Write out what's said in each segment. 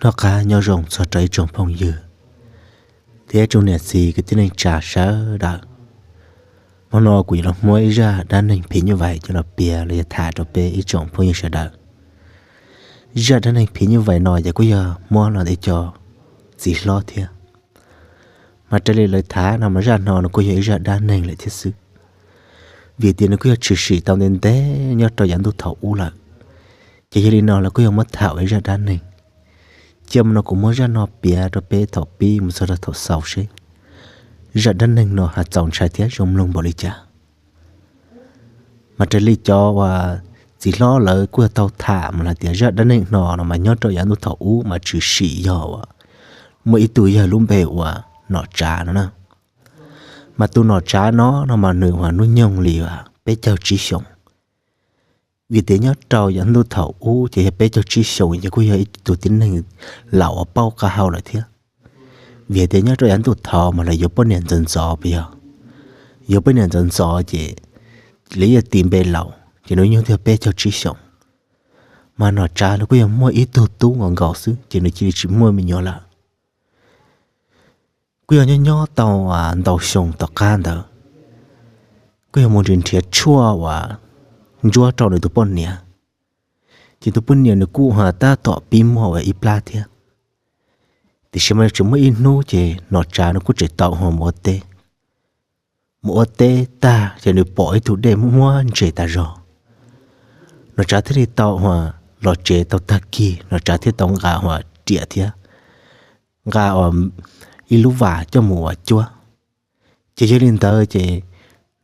Noj qab nyob zoo txog rau ib tsoom phooj ywg thiab tsoom niam txiv kwv tij neej tsa sawv daws. Hmo no kuv yuav los muab ib zaj dab neeg phim nyuj vais coj los piav los yog tham rau peb ib tsoom phooj ywg sawv daws. Zaj dab neeg phim nyuj vais no ces kuj yog muab los ntawm cov txiv hlob thiab. Mas raws li lawv tham no mas zaj no nws kuj yog ib zaj dab neeg lawm thiab xwb, vim tias nws kuj yog tshwm sim tau ntev ntev nyob rau yav ntuj thaum ub lawm. Ces yog li no lawv kuj yog muab tham ua ib zaj dab neeg. Cia mas no kuv muab zaj no piav rau peb thaum pib mus txog rau thaum xaus seb zaj dab neeg no ho txaus ntshai thiab zoo mloog npaum li cas. Mas raws li cov uas txiv hlob lawv kuj yog tau tham mas hais tias zaj dab neeg no no mas nyob rau yav ntuj thaum ub mas tshwm sim yog uas muaj ib tug yawg lub npe uas Nom Tsav no na. Mas tus Nom Tsav no no mas nws uas hnub nyoog li uas peb caug tsib xyoos. Vim tias nyob rau yav ntuj thaum ub ces yog peb caug tsib xyoos ces kuj yog ib tug tib neeg laus uas paub qab hau lawm thiab. Vim hais tias nyob rau yav ntuj thaud mas lawv yuav poj niam ntxov ntxov puas yog, yuav poj niam ntxov ntxov ces lawv yuav tis npe laus ces nws nyoog twb yog peb caug tsib xyoos. Mas Nom Tsav nws kuj yog muaj ib tug tub nkaus nkaus xwb ces nws cia li tsis muaj me nyuam lawm. Kuj yog nyob nyob tau ntau xyoo tom qab ntawd, kuj yog mus nrhiav tshuaj uas ntsuab rau nws tus poj niam. Ces tus poj niam nws kuj ho tab tom pib muaj ua ib plab thiab. Tiam sis mas tseem muaj ib hnub ces Nom Tsav nws kuj tseem tau ho mus ua teb. Mus ua teb tag ces nws pom ib tug dej muaj muaj ntses tas zog. Nom Tsav thiaj li tau ho los tsev tau tag kis Nom Tsav thiaj tau nqa ho riam thiab nqa ib lub vas coj mus ua cuab. Ces yog li ntawd ces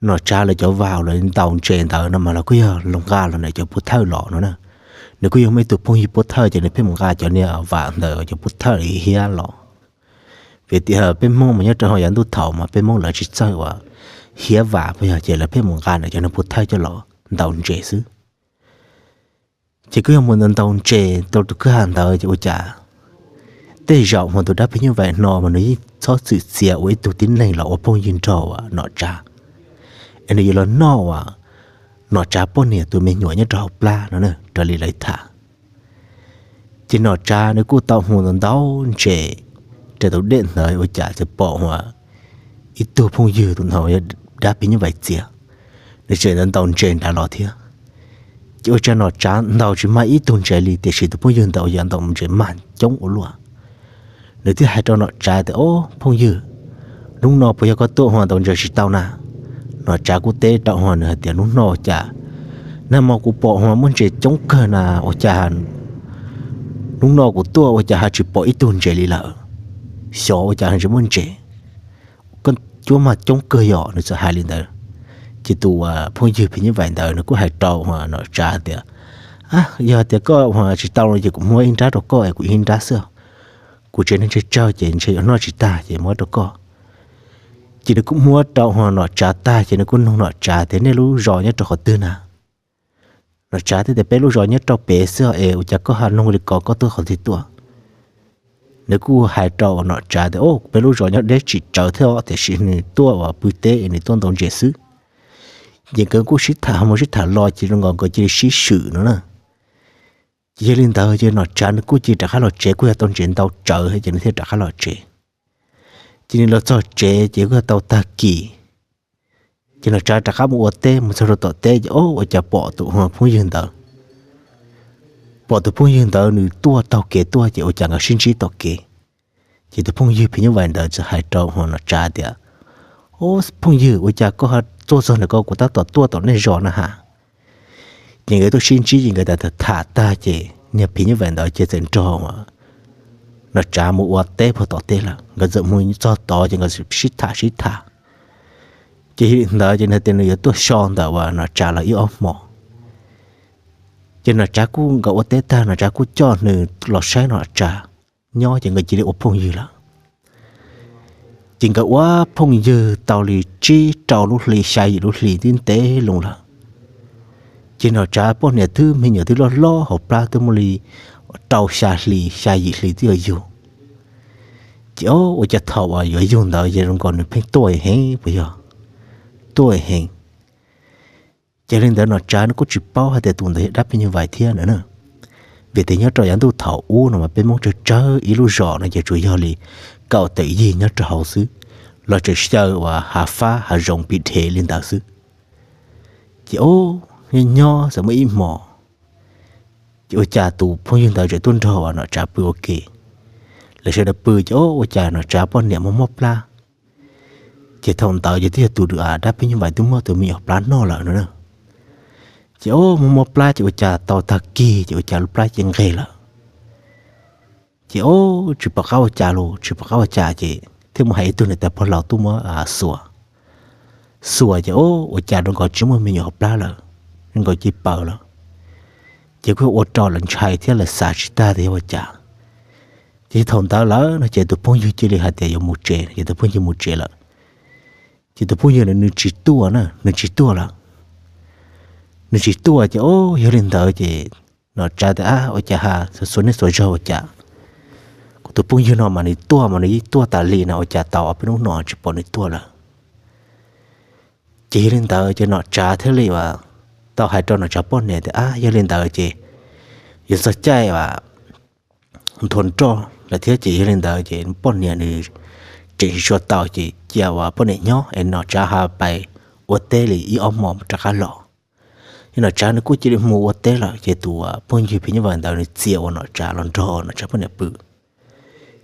Nom Tsav lawv cov vas uas lawv ntaus ntses ntawd no mas los kuj yog los nqa los ntawm cov pov thawj los no na. Nws kuj yog muaj ib tug phooj ywg pov thawj ces nws pheej mus nqa cov niag vas ntawm cov pov thawj hiab los. Vim tias peb Hmoob mas nyob rau ho yav ntuj thaud mas peb Hmoob lawv tsis txawj uas hiab vas puas yog ces lawv pheej mus nqa ntawm cov niag pov thawj coj los ntaus ntses xwb. Ces kuj yog mus ntaus ntses tau tus kwj ha ntawd ces ua cas tej zaum mas tus dab phim nyuj vais no mas nws yeej txhob txwm txiav ua ib tug tib neeg los ua phooj ywg nrog Nom Tsav, es nws yuav los noj uas Nom Tsav poj niam tus me nyuam nyob rau hauv plab no na raws li lawv tham. Ces Nom Tsav nws kuj tau mus ntaus ntses raws tus dej ntawd ua cas txawm pom uas ib tug phooj ywg tus ntawd yog dab phim nyuj vais txiav, nws tseem ntaus ntses nrad los thiab. Ces ua cas Nom Tsav ntaus tsis mag ib tug ntses li tiam sis tus phooj ywg ntawd yog ntaus ntses mag coob ua luaj. Nws thiaj hais rau Nom Tsav tias, Ob phooj ywg, hnub no puas yog koj tuaj ho ntaus ntses tsis tau na? Nom Tsav kuj teb rau ho nws hais tias, Hnub no ua cas nag hmo kuv pom ho muaj ntses coob kawg na, ua cas hnub no kuv tuaj ua cas ho tsis pom ib tug ntses li lawm? Xyov ua cas ho tsis muaj ntses, koj cuab mag coob kawg yom? Nws txawm hais li ntawd. Ces tus phooj ywg phim nyuj vais ntawd nws kuj hais rau Nom Tsav tias, Yog tias koj tsis tau no ces kuv muab ib nrab rau koj es kuv ib nrab xwb. Kuv tsev neeg tsawg tsawg ces ntshe yuav noj tsis tag ces muab rau koj. Ces nws kuj muab rau Nom Tsav tag ces nws kuj nug Nom Tsav tias, Nej lub zos nyob rau qhov twg na? Nom Tsav teb tias, Peb lub zos nyob rau pem xwb es ua cas koj ho nug li ko, koj tuaj qhov twg tuaj? Nws kuj hais rau Nom Tsav tias, Peb lub zos nyob deb tsis tsawv thiab tiam sis nws tuaj uas pw teb es nws tuaj ntaus ntses xwb. Ces nkawd kuj sib tham ho mus sib tham los ces zoo nkaus nkawd cia li sib swm no na. Ces yog li ntawd ces Nom Tsav nws kuj cia li rov qab los tsev, kuj yog tau ntses ntau tsawv ces nws thiaj rov qab los tsev. Ces nws los txog tsev ces kuj yog tau tag kis. Ces Nom Tsav rov qab mus ua teb mus txog rau tom teb ces o ua cas pom tus phooj ywg ntawd. Pom tus phooj ywg ntawd nws tuaj taug kev tuaj ces ua cas nkawd sib ntsib tom kev. Ces tus phooj ywg phim nyuj vais ntawd txawm hais rau Nom Tsav tias, O phooj ywg, ua cas koj tuaj txog ntawm ko, kuv tab tom tuaj tom nej zos na ha. Ces nkawd tuaj sib ntsib ces nkawd tham tham tag ces niag phim nyuj vais ntawd ces txawm nrog Nom Tsav mus ua teb puag tom teb lawm. Nkawd txawm mus txog tod ces nkawd sib tham sib tham. Ces ntawd ces nws tias nws yuav tuaj so ntawm uas Nom Tsav los ib ob hmos. Ces Nom Tsav kuj, nkawd ua teb tag Nom Tsav kuj coj nws los saib Nom Tsav nyob ces nkawd cia li ua phooj ywg lawm. Ces nkawd ua phooj ywg tau li tsib rau lub hli xya yim lub hli twb ntev loo lawm. Ces Nom Tsav poj niam twb me nyuam twb loj hlob hauv plab twb muaj li rau xya hli xya yim hli twb yuav yug. Ces o ua cas thaum uas yuav yug ntawd ces zoo nkaus nws pheej tuaj heev puas yog, tuaj heev. Ces li ntawd Nom Tsav nws kuj tsis paub hais tias tus ntawd yog dab phim nyuj vais thiab na. Vim tias nyob rau yav ntuj thaum ub no mas peb Hmoob tsawg tsawg ib lub zos no ces tsuas yog li kaum tawm yig nyob rau hauv xwb, los tseem xyaw uas hav fab hav zoov pib dhev li ntawd xwb. Ces o, nyob nyob txawm muaj ib hmos, ces ua cas tus phooj ywg ntawd tseem tuaj nrog uas nom tsav pw ua ke. Lawv sawv daws pw ces o, ua cas nom tsav poj niam mob mob plab. Ces thaum ntawd ces twb yog tus dab phim nyuj vais twb muab tus me nyuam plab noj lawm no na. Ces o, mob mob plab ces ua cas tau tag kis ces ua cas lub plab cia nqes lawm. Ces o, tsis pom qab ua cas los tsis pom qab ua cas ces thiaj mus hais ib tug niam tais pog laus tuaj muab xuas. Xuas ces o, ua cas rau nkaus tsis muaj me nyuam hauv plab lawm, rau nkaus cia paws lawm. Ces kuj yog ua rau lawv ntshai thiab lawv xav tsis tag tias yog ua cas. Ces thaum ntawd lawm no ces tus phooj ywg cia li hais tias yuav mus tsev, ces tus phooj ywg mus tsev lawm. Ces tus phooj ywg nws tsis tuaj na, nws tsis tuaj lawm. Nws tsis tuaj ces o, yog li ntawd ces nom tsav tias ab, ua cas ha xuas niaj xuas zaug ua cas kuv tus phooj ywg no mas nws tuaj mas nws yeej tuaj tas li na, ua cas tau ob peb hnub no tsis pom nws tuaj lawm. Ces yog li ntawd ces nom tsav thiaj li uas tau hais rau nom tsav poj niam tias ab, yog li ntawd ces yuav txog caij uas nthua nroj lawm thiab ces yog li ntawd ces poj niam nws tseem tsis tshua tau ces cia uas poj niam nyob es nom tsav ha pais ua teb li ib ob hmos rov qab los. Ces nom tsav nws kuj cia li mus ua teb lawm ces tus phooj ywg phim nyuj vais ntawd nws txia uas nom tsav los nrog nom tsav poj niam pw.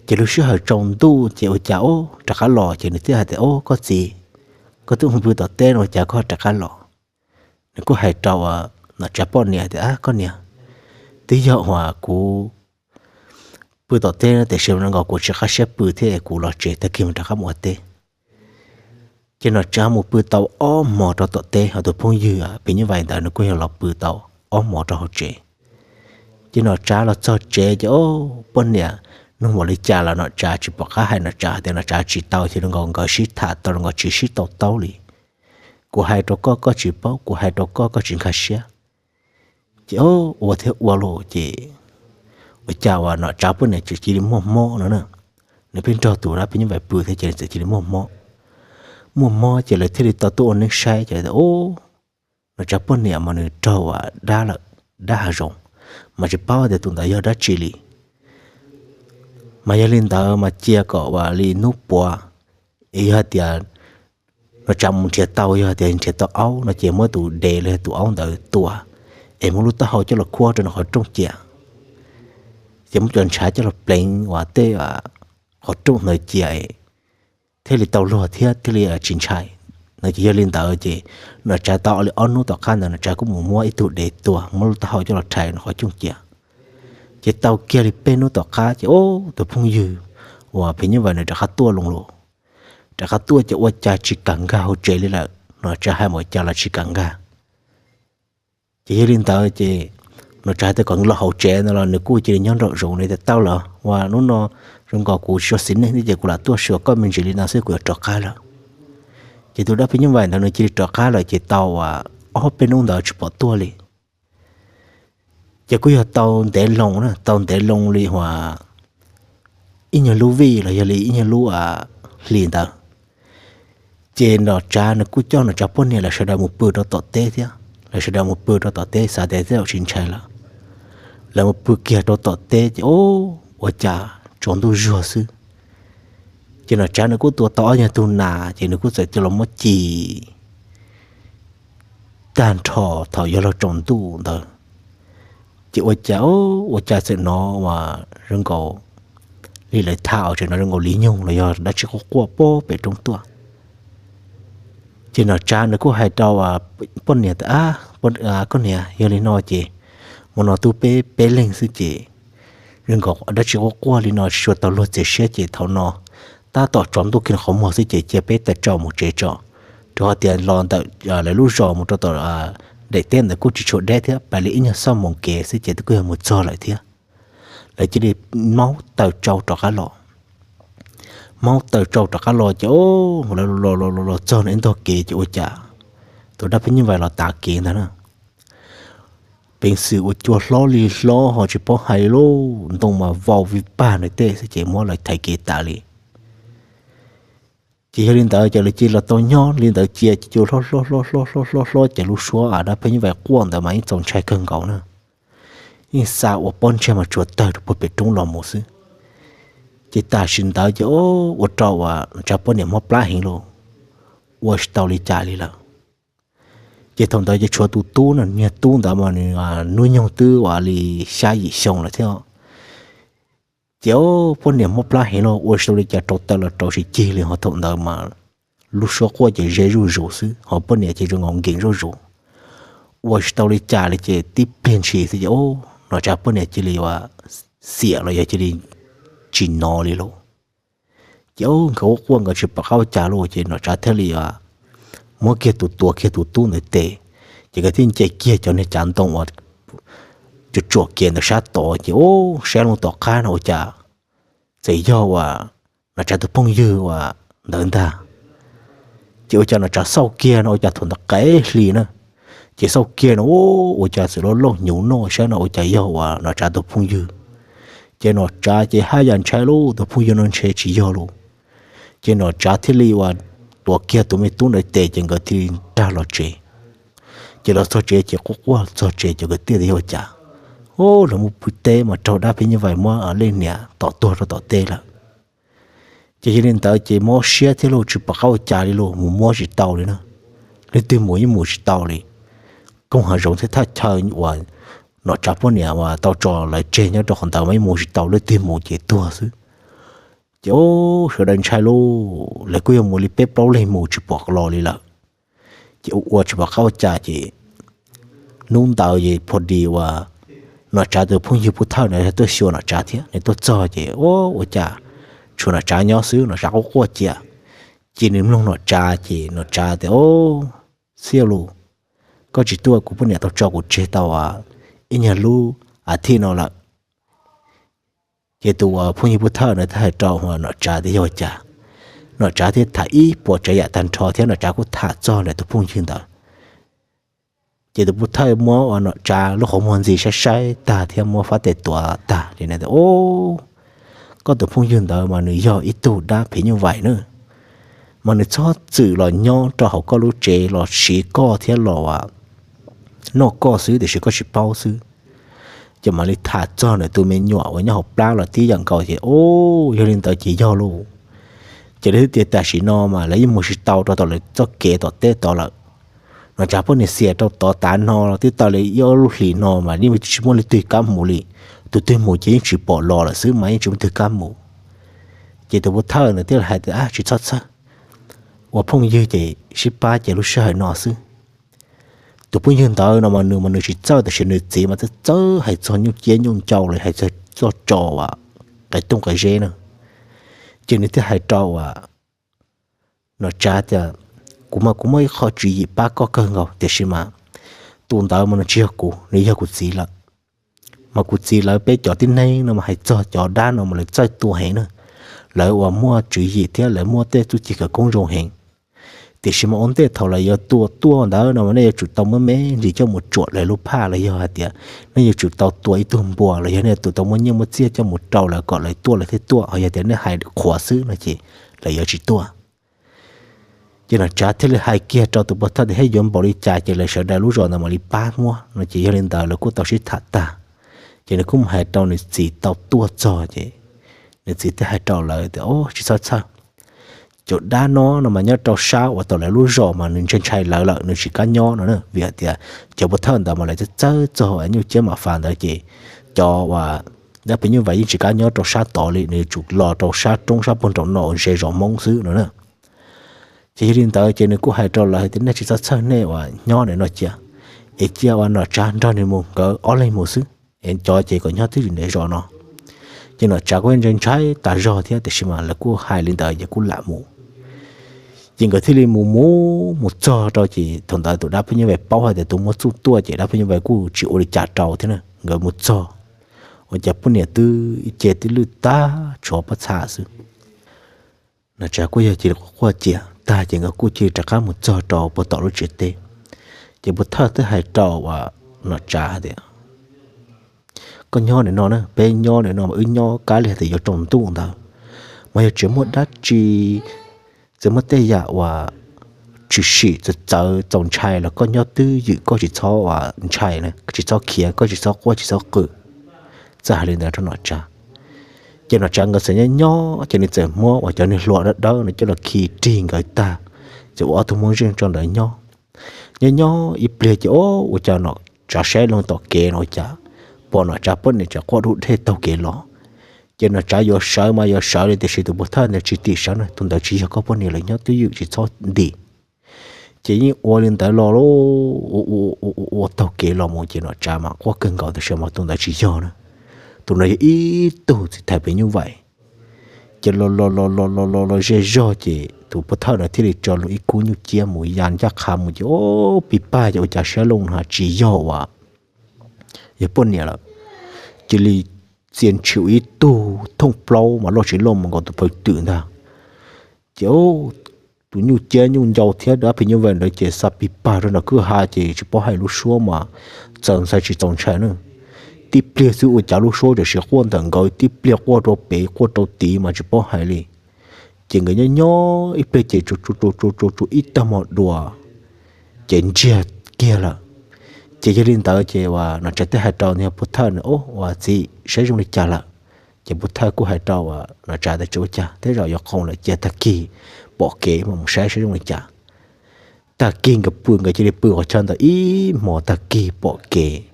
Ces lub sij hawm tsaus ntuj ces ua cas o, rov qab los ces nws thiaj hais tias o, koj txiv, koj twb mus pw tom teb no ua cas koj rov qab los? Nws kuj hais rau uas nom tsav poj niam tias ab, koj niam, twb yog uas kuv pw tom teb tiam sis zoo nkaus kuv tsis qab siab pw thiab kuv los tsev, tag kis mas rov qab mus ua teb. Ces nom tsav mus pw tau ob hmos rau tom teb, ho tus phooj ywg phim nyuj vais ntawd nws kuj yog los pw tau ob hmos rau hauv tsev. Ces nom tsav los txog tsev ces o, poj niam nug npaum li cas los nom tsav tsis pom qab hais, nom tsav hais tias nom tsav tsis tau, ces zoo nkaus nkawd sib tham tau zoo nkaus tsis sib tau taub li. Kuv hais rau koj koj tsis paub, kuv hais rau koj koj tsis nkag siab. Ces o, ua thiab ua los ces ua cas uas nom tsav poj niam txawm cia li muaj mob no na. Nws pheej nrog tus dab phim nyuj vais pw thiab ces nws txawm cia li muaj mob. Muaj mob ces lawv thiaj li tau tuaj ua neeb saib ces o, nom tsav poj niam mas nws raug uas dab lawm, dab hav zoov, mas tsis paub tias tus ntawd yog dab tsi li. Mas yog li ntawd mas cia kom uas li hnub puav, es yog hais tias nom tsav mus nrhiav tau, yog hais tias nrhiav tau aub no ces muab tus dev los yog tus aub ntawd tua, es muab lub taub hau coj los khuab rau nws qhov rooj cia, ces muab cov ntshav coj los pleev uas tej qhov rooj ntawd cia thiaj li tau luag thiab thiaj li tsis ntshai no. Ces yog li ntawd ces nom tsav tau li ob hnub tom qab ntawd nom tsav kuj mus muab ib tug dev tua, muab lub taub hau coj los rhais nws qhov rooj cia. Ces tau kiag li peb hnub tom qab ces o, tus phooj ywg uas phim nyuj vais nws rov qab tuaj loo lawm. Rov qab tuaj ces ua cas tsis kam nkag hauv tsev li lawm, nom tsav hais npaum cas los tsis kam nkag. Ces yog li ntawd ces nom tsav hais tias kom los hauv tsev no los nws kuj cia li nyob nraum zoov, nws tias tau lawm, ua hnub no zoo nkaus kuv tsis tshua xis neej thiab ces kuv lam tuaj xyuas koj me ntsis li no xwb, kuv yuav rov qab lawm. Ces tus dab phim nyuj vais ntawd nws cia li rov qab lawm ces tau uas ob peb hnub ntawd tsis pom tuaj li. Ces kuj yog tau ntev loo na, tau ntev loo li uas ib nyuag lub vij los yog li ib nyuag lub hlis ntawd, ces nom tsav nws kuj coj nom tsav poj niam lawv sawv daws mus pw rau tom teb thiab. Lawv sawv daws mus pw rau tom teb xav tias tej zaum tsis ntshai lawm. Lawv mus pw kiag rau tom teb ces o, ua cas tsaus ntuj zuag xwb, ces nom tsav nws kuj tua tau ob nyuag tug nas ces nws kuj txawm cia los muab ci tag nrho thaum yuav luag tsaus ntuj ntawd. Ces ua cas, ua cas txawm hnov uas zoo nkaus li lawv tham, tseem hnov zoo nkaus li nyoog los yog dab tsi quaj quaj puag pem roob tuaj. Ces nom tsav nws kuj hais rau poj niam tias, koj niam, yog li no ces hmo no twb peb peb leeg xwb ces zoo nkaus dab tsi quaj quaj li no tsis tshua tau luag txiav siab ces thaum no tab tom tsaus ntuj kiag qhov muag xwb ces cia peb tawm tsaus mus tsev tso, rau qhov tias los ntawm lawv lub zos mus rau tom daim teb ntawd kuj tsis tshua deb thiab, pais li ib nyuag xuab moos kev xwb ces twb kuj yog mus txog lawm thiab. Lawv cia li maub taws tsau rov qab los. Maub taws tsau rov qab los ces lawv los los los txog ib ntog kev ces ua cas tus dab phim nyuj vais los tav kev ntag na. Peev xwm ua cua hlob li hlob ho tsis paub hais li, ntoo mas vau vij pag nws tej xwb ces muab lawv thaiv kev tas li. Ces yog li ntawd ces lawv cia li los tau nyob li ntawd cia ces cua hlob hlob hlob hlob hlob hlob hlob ces lub suab dab phim nyuj vais quaj ntawd mas yeej txaus ntshai kawg nkaus na. yeej xa ua pob ntseg mas tsuas tawg rau puag pem roob los mus xwb. Ces tam sim ntawd ces ua rau uas Nom Tsav poj niam mob plab heev lauj, ua tsis tau li cas li lawm. Ces thaum ntawd ces tshuav tus tub no, niag tub ntawd mas nws hnub nyoog twb ua li xya yim xyoo lawm thiab. Ces poj niam mob plab heev lauj, ua tsis tau li cas, rau taw los rau tsis cig li, ho thaum ntawd mas lub suab quaj ces ze zuj zus xwb, ho poj niam ces zoo nkaus nkees zuj zus, ua tsis tau li cas li. Ces tib pliag ntshis xwb ces Nom Tsav poj niam cia li ua xiam los yog cia li tsis hnov li lauj. Ces nkawd quaj quaj nkawd tsis pom qab ua cas lauj, ces Nom Tsav thiaj li muab kiag tus, tuav kiag tus tub ntawd tes, ces nkawd thiaj nce kiag cov niag cav ntoo uas tsuam tsuam kiag ntawd sab tod, ces ua saib loo tom qab no ua cas txawm yog uas Nom Tsav tus phooj ywg uas ntawd ntag. Ces ua cas Nom Tsav xauj kiag no ua cas thaum ntawd qaim hli na, ces xauj kiag no ua cas txawm loj loj hnyuv noj saib no ua cas yog uas Nom Tsav tus phooj ywg. Ces Nom Tsav ces haj yam ntshai lauj, tus phooj ywg no ntshe tsis yog lauj. Ces Nom Tsav thiaj li uas tuav kiag tus me tub ntawd tes ces nkawd thiaj li rag los tsev. Ces los txog tsev ces quaj quaj txog tsev ces nkawd tiaj tias yog ua cas, o, lawv muaj pw teb mas raug dab phim nyuj vais muab leej niam tom tuag rau tom teb lawm. Ces yog li ntawd ces mob siab thiab lauj, tsis pom qab ua cas li lauj, mus muab tsis tau li na. Leej twg mus yeej mus tsis tau li. Koog hav zoov thiab thaj chaw uas Nom Tsav poj niam uas tau tso lawv tseg nyob rau qhov ntawd mas yeej mus tsis tau, leej twg mus ces tuag xwb. Ces o, sawv daws ntshai lauj, lawv kuj yog mus li peb plaub leeg mus tsis pom los li lawm. Ces ua ua tsis pom qab ua cas ces hnub ntawd ces pho dis uas Nom Tsav tus phooj ywg Pub Thawj na tuaj xyuas Nom Tsav thiab, nws tuaj txog ces o, ua cas tshuav Nom Tsav nyob xwb, Nom Tsav quaj quaj cia. Ces nws mloog Nom Tsav ces Nom Tsav tias, o, Xib Lauj, koj tsis tuaj, kuv poj niam tau tso kuv tseg tau ib nyuag lub as thiv no lawm. Ces tus uas phooj ywg Pub Thawj na thiaj hais rau Nom Tsav tias yog ua cas. Nom Tsav thiaj tham ib puas tsav yam tag nrho thiab Nom Tsav kuj tham txog ntawm tus phooj ywg ntawd. Ces tus Pub Thawj muab uas Nom Tsav lub qhov muag ntxiv saib saib tag thiab muab fab tes tuav tag li na tias, o, koj tus phooj ywg ntawd mas nws yog ib tug dab phim nyuj vais na, mas nws txhob txwm los nyob rau hauv koj lub tsev los siv koj thiab los noj koj xwb tiam sis koj tsis paub xwb. Ces mam li tham txog ntawm tus me nyuam uas nyob hauv plab los tib yam nkaus ces, o, yog li ntawd ces yog lauj. Ces lawv thiaj tias tam sim no mas lawv yeej mus tsis tau rau tom lawv txoj kev tom teb tod lawm. Nom Tsav poj niam xiam rau tod tav no los twb tau li ib ob lub hlis no mas yeej tsis muaj leej twg kam mus li. Tus twg mus ces yeej tsis pom los lawm xwb mas yeej tsis muaj leej twg kam mus. Ces tus Pub Thawj ntawd thiaj li hais tias, a, tsis txhob txhawj, ua phooj ywg ces sib pab ces lub sij hawm no xwb. Tus phooj ywg ntawd no mas nws mas nws tsis txawj, tiam sis nws txiv mas txawj txawj hais txog nyuj ciab nyuj ncau los hais txog tso uas qe tooj qe zeb na. Ces nws thiaj hais rau uas Nom Tsav tias, kuv mas kuv muaj ib qho tswv yim pab koj kawg nkaus tiam sis mas tus ntawd mas nws tsis yog kuv, nws yog kuv txiv lawm. Mas kuv txiv lawv peb cov tib neeg no mas hais txog cov dab no mas lawv txawj tua heev na. Lawv uas muaj tswv yim thiab lawv muaj tej txuj ci khawv koob zoo heev. Tiam sis mas ua ntej thaum lawv yuav tua tuaj ntawd no mas nej yuav tsum tau muab me ntsis coj mus tsuam lawv lub phaj los yog hais tias nej yuav tsum tau tua ib tug npua los yog nej yuav tsum tau muab nyiaj muab txiaj coj mus rau lawv kom lawv tuaj lawv thiaj tuaj, ho yog tias nej hais qhuav xwb no ces lawv yuav tsis tuaj. Ces Nom Tsav thiaj li hais kiag rau tus Pub Thawj tias, thiaj yuav npaum li cas ces lawv sawv daws lub zos ntawd mam li pab muab no ces yog li ntawd lawv kuj tau sib tham tag. Ces nws kuj mus hais rau nws txiv tau tuaj txog ces nws txiv thiaj hais rau lawv tias, o, tsis txhob txhawj. Cov dab no no mas nyob rau sab uas tom lawv lub zos mas nws ntshai ntshai lawv lawm, nws tsis kam nyob no na, vim hais tias cov Pub Thawj ntawd mas lawv txawj txawj txog nyuj ciab mam fas ntawd ces cov uas dab phim nyuj vais yeej tsis kam nyob rau sab tod li, nws yuav tsum los rau sab roob sab puag nraum no uas ze zos Hmoob xwb no na. Ces yog li ntawd ces nws kuj hais rau lawv hais tias, nej tsis txhob txhawj, nej uas nyob ntawm no cia, es cia uas Nom Tsav nrog nws mus, nkawd ob leeg mus xwb, es cov ces kom nyob twj ywm ntawm zos no. Ces Nom Tsav kuj ntshai ntshai tas zog thiab tiam sis mas lawv kuj hais li ntawd ces kuj lam mus. Ces nkawd thiaj li mus mus mus txog rau ces thaum ntawd tus dab phim nyuj vais paub hais tias tus muaj txuj tuaj ces dab phim nyuj vais kuj tsis ua li cas rau thiab na, nkawd mus txog ua cas poj niam twb ib ce twb lwj tag tshuav pob txha xwb. Nom Tsav kuj yog cia li quaj quaj cia tag ces nkawd kuj cia li rov qab mus txog rau puag tom lub tsev teb. Ces Pub Thawj twb hais rau uas Nom Tsav tias, koj nyob ntawm no na, peb nyob ntawm no mas wb nyob kab li hais tias yuav tsaus ntuj ntawd, mas yog tsis muaj dab tsi, tsis muaj tej yam uas tshwm sim txawv txaus ntshai los koj nyob twj ywm, koj tsis txhob uas ntshai, tsis txhob khiav, koj tsis txhob quaj tsis txhob qw. txawm hais li ntawd rau Nom Tsav. Ces Nom Tsav nkawd txawm nyob nyob ces nws txawm muab uas cov niag hlua dawb dawb no coj los khi rig nkawd tag, ces ua ob tug muaj zeej tso ntawd nyob. Nyob nyob ib pliag ces o, ua cas Nom Tsav saib loo tom kev no ua cas pom Nom Tsav poj niam tseem quaj dub dej taug kev los. Ces Nom Tsav yuav sawv mas yuav sawv li tiam sis tus pov thawj ntawd tsis tim sawv na, tus ntawd tsis yog koj poj niam lawm, nyob twj ywm tsis txhob ntim. Ces yeej ua li ntawd los ua ua taug kev los mus ces Nom Tsav mas quaj kawg nkaus tab sis mas tus ntawd tsis yog na, tus ntawd yog ib tug txiv thais pem nyuj vais. Ces los los los los los los los ze zog ces tus pov thawj ntawd thiaj li tso loo ib kub nyuj ciab mus ya ncaj qha mus ces o, pis pag ces ua cas saib loo no tsis yog uas yog poj niam lawm, cia li txia ntshis ua ib tug thooj plaub mas loj tsis loj mus nkaus tus phaw twm ntag. Ces tus nyuj ciab nyuj ncau thiab dab phim nyuj vais ntawd ces xa pis pag rau nram kwj ha ces tsis paub hais lub suab mas txaus ntshai tsis txaus ntshai na. Tib pliag xwb ua cas lub suab tam sim quaj ntawm nkawd, tib pliag quaj rau pem quaj rau tid mas tsis paub hais li. Ces nkawd nyob nyob ib pliag ces tsuas tsuas tsuas tsuas ib tag hmo dua ces ntsiag kiag lawm. Ces yog li ntawd ces uas Nom Tsav thiaj hais rau niag pov thawj na, o, uas txiv, saib zoo li cas lawm? Ces pov thawj kuj hais rau uas Nom Tsav tias tsis ua cas, tej zaum yuav qoos lawm, cia tag kis pom kev mas mus saib saib zoo li cas. Tag kis nkawd pw, nkawd cia li pw qhov chaw ntawd ib hmos, tag kis pom kev.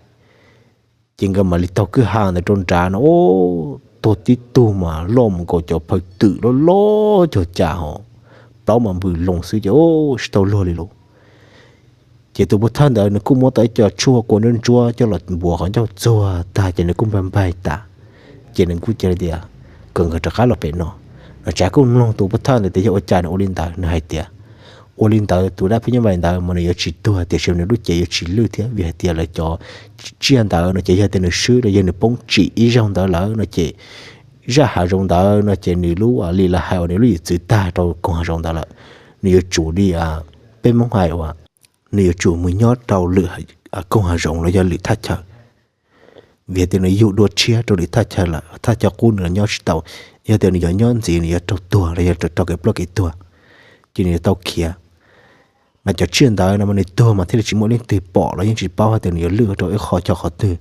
Ces nkawd mam li taug kwj ha ntawd rau nrad no, o, tuag tib tug mas loj mus nkaus cov phaw twm loj loj cuag cas hos, plaub mas npws loo xwb ces o, tsis tau luag li lauj. Ces tus pov thawj ntawd nws kuj muab tau ib co tshuaj kua ntsuab ntsuab coj los npuav qhov ncauj txuag tag ces nws kuj npag npaig tas. Ces nws kuj cia li tias kom nkawd rov qab los pem no. Nom Tsav kuj mloog tus pov thawj ntawd tias yog ua cas nws ua li ntawd, nws hais tias ua li ntawd tus dab phim nyuj vais ntawd mas nws yuav tsis tuag tiam sis nws lub cev yuav tsis lwj thiab, vim hais tias lawv cov tsiaj ntawd no ces yog tias nws swb los yog nws poob tsim ib zaug ntawd lawm no ces zaj hav zoov ntawd no ces nws lub li lawv hais uas nws lub yim txwv tag rau koog hav zoov ntawd lawm. Nws yuav tsum li peb Hmoob hais uas nws yuav tsum mus nyob rau lwm koog hav zoov los yog lwm thaj chaw, vim tias nws yug dua tshiab rau lwm thaj chaw lawm, thaj chaw qub nws los nyob tsis tau. Yog tias nws yuav nyob ntxiv nws yuav raug tuag los yog raug kev ploj kev tuag, ces nws yuav tau khiav. Mas cov tsiaj ntawd no mas nws tuag mas thiaj li tsis muaj leej twg pom los yeej tsis paub hais tias nws yuav lwj rau ib qho chaw qhov twg.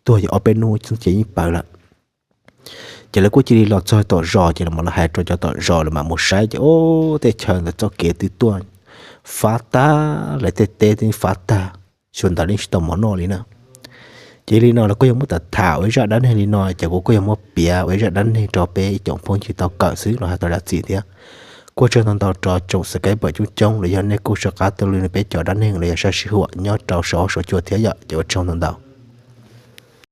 Tuag ces ob peb hnub ces yeej pawv lawm. Ces lawv kuj cia li los txog tom zos ces los hais rau cov tom zos lawv mam mus saib ces o, tej chaw ntawd txoj kev twb tuaj fab tag, lawv tej teb twb fab tag, xyoo ntawd yeej tsis tau mov noj li na. Ces li no los kuj yog muab tham tham ua ib zaj dab neeg li no ces kuv kuj yog muab piav ua ib zaj dab neeg rau peb ib tsoom phooj ywg tau kawm xwb los hais tau zam txim thiab. Kuj ua tsaug ntau ntau rau tsoom subscriber coob coob los yog nej kuj sawv qab tuaj lwm peb cov dab neeg los yog sab sij huam nyob rau saum huab saum cua thiab yom, ces ua tsaug ntau ntau.